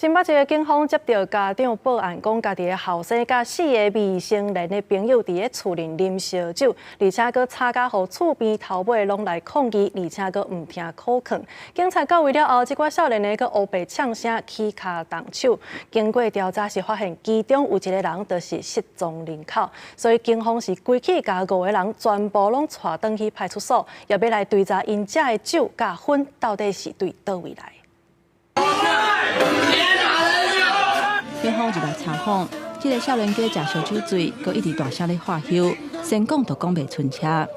新北市的警方接著家長報案，講家己的後生佮四个未成年的朋友佇咧厝裡啉燒酒，而且閣吵甲予厝邊頭尾攏來抗議，而且閣毋聽苦勸。警察到位了後，這寡少年的閣烏白嗆聲起跤動手。經過調查是發現其中有一個人就是失蹤人口，所以警方是規氣共五個人全部攏帶轉去派出所，也欲來追查𪜶食的酒佮薰到底是對佗位來。警方入來查訪，這个少年家食燒酒醉，閣一直大聲咧喝囂，先講都講袂順車。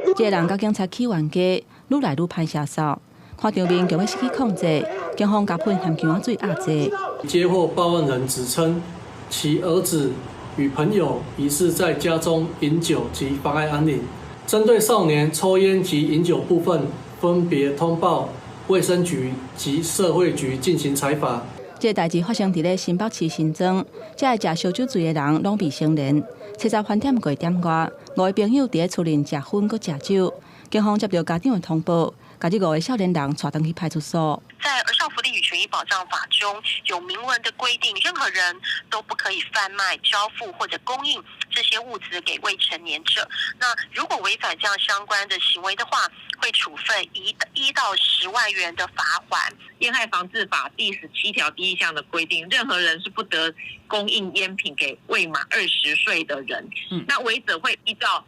這个人佮警察起冤家，愈來愈歹聲掃，看場面強欲失去控制，警方共噴含薑仔水壓制。接獲報案人指稱，其兒子與朋友疑似在家中飲酒及妨礙安寧。針對少年抽菸及飲酒部分，分別通報衛生局及社會局進行裁罰。這个代誌發生佇咧新北市新莊，這个食燒酒醉的人攏未成年。七十翻點過點外，五个朋友佇咧厝裡食薰閣食酒，警方接著家長的通報，共這五个少年人帶轉去派出所。在《兒少福利與權益保障法》中有明文的規定，任何人都不可以販賣、交付或者供應這些物資給未成年者。那如果違反這樣相關的行為的話，會處分1到10萬元的罰鍰。菸害防治法第17條第1項的規定，任何人是不得供應菸品給未滿20歲的人。那違者會依照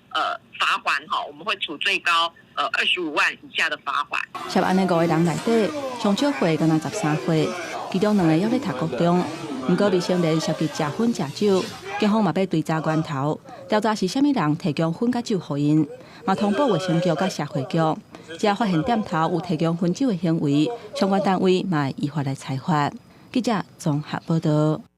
罰鍰哈，我們會處最高25萬以下的罰鍰。涉案的五个人內底，上少歲敢若13歲，其中兩个猶咧讀國中。毋過未成年涉及食薰食酒，警方嘛欲追查源頭，調查是啥物人提供薰佮酒予𪜶，嘛通報衛生局佮社會局。只要發現店頭有提供薰酒的行為，相關單位嘛會依法來裁罰。記者綜合報導。